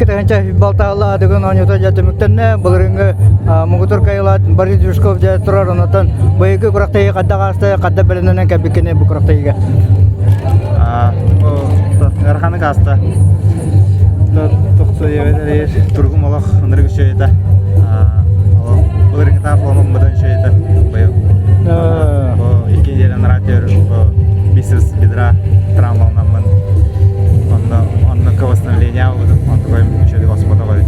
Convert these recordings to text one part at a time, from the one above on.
2006 Дыгын оонньуута дьэ түмүктэннэ. Былырыыҥҥы муҥутуур кыайыылаах Борис Жучков дьэ турар. Онтон быйылгы күрэхтэһии хайдах ааста, хайдах бэлэмнэнэн кэлбиккиний бу күрэхтэһиигэ? Ыараханнык ааста. Тургум олох ынырык үчүгэй Былырыҥҥытаах формам быдан үчүгэй быйыл. Бу икки неделя анараа бицепс бедра травмаланаммын онно оннука восстановление ылбытым онтукайым үчүгэй оспотох эбит.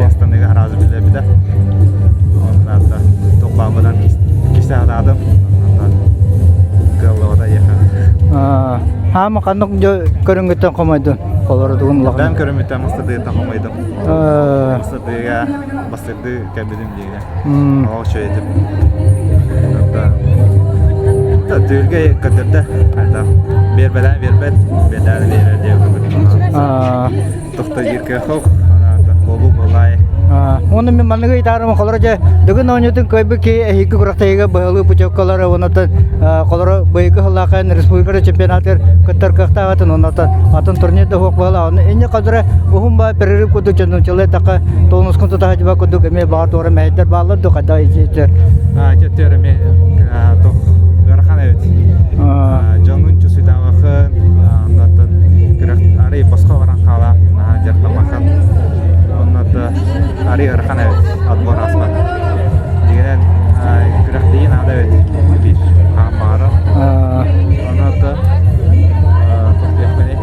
Тестаныга сразу биллэрбитэ. Онно тохпаабынан кисэ хатаатым. Кыаллыбата диэхэ. Хаама ханнык көрүҥҥүттэн хомойдун? Холордугун улахан. Дан көрүҥмүттэн мастардыыттан хомойдум. Мастардыыга бастырды кэлбитим диэгэ. Ол үчүгэй этим. Түһүлгэ көрдөрдө. Биэрбэлээн биэрбэт, биэрдээн биэрэр диэн Тохто диир кыахов, буолу буолаай. Уонна мин манныгы ыйытаарым холоро дьэ Дыгын оонньуутун кыайбыт киһи эһиги күрэхтэһиигэ быһалыы путевкалары уонна холоро быйылгы сыллаахайын республика чемпионатыгар кыттар кыахтаах атын уонна атын турнир да суох быһалаах онно инньэ хадыра уһун ба перерыв курдук дьоннучалыы эттэххэ тонускун тутаһа дьиба курдук эмиэ баҕар туора мэһэйдэр бааллар ду хайдах ити Төттөр эмиэ туох ыарахан эбит. Дьоҥун чувствуйдаабаккын, оннуттан күрэх арый босхо баран хаалаах, наһаа дьарыктаммаккын. Оннуттан арый ыарахан эбит отбор ааспат. Дигинэн күрэхтэһии наада эбит биир хаан баҕарар. Оннуттан тохтуохпуный.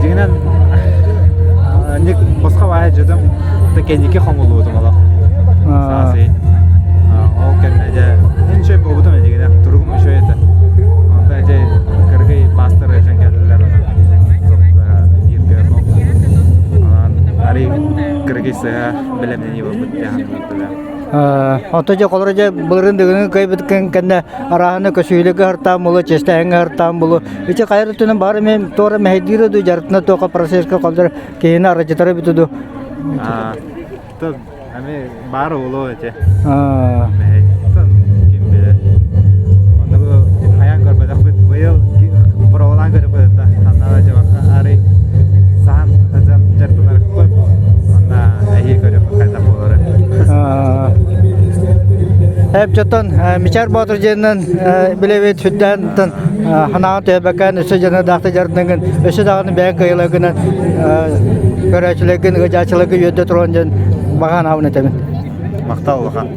Дигинэн ник босхо баайа дьытым кэнники хоҥулуутум олох. Саас Ол кэннэ дьэ үчүгэй буолбутум эдигинэ туругум үчүгэй этэ. Онтон ити кыргый маастар ыалдьан кэллилэр арый кыргый сыһа бэлэмнэнии буолбут Онто дьэ холоро дьэ былырын дыгыны кыайбыт кэннэ арааһына көсүүлүгэ хартаан булу, чэстээһиҥҥэ хартаан булу. Ити хайар өттүнэн баар эмиэ туора мэһэйдиирэ ду дьарытына туоха процесска холдор киһини аралдьытара эбитэ ду. Ами баар буолуо этэ. Ким билэр. Онно бу хайаан көрбөтөхпүт. Быйыл бороволаан көрбөт да. Ханна дьабакка арый сахан хазан дьарыктанарыкпыт. Онна эһии көрүөх хайдах буолары. Эп дьоттон Мичээр Боотур дьиэнинэн билэбит сүрдээн ханаан төбөкөн өссө дьоно даахта дьарыктаныгын өссө даҕаны бэйэҥ кыайыыларгынан көрөөччүлэргин ыалдьааччыларгын үөрдэ туран дьон баҕа санаабын этэбин. Махтал улахан.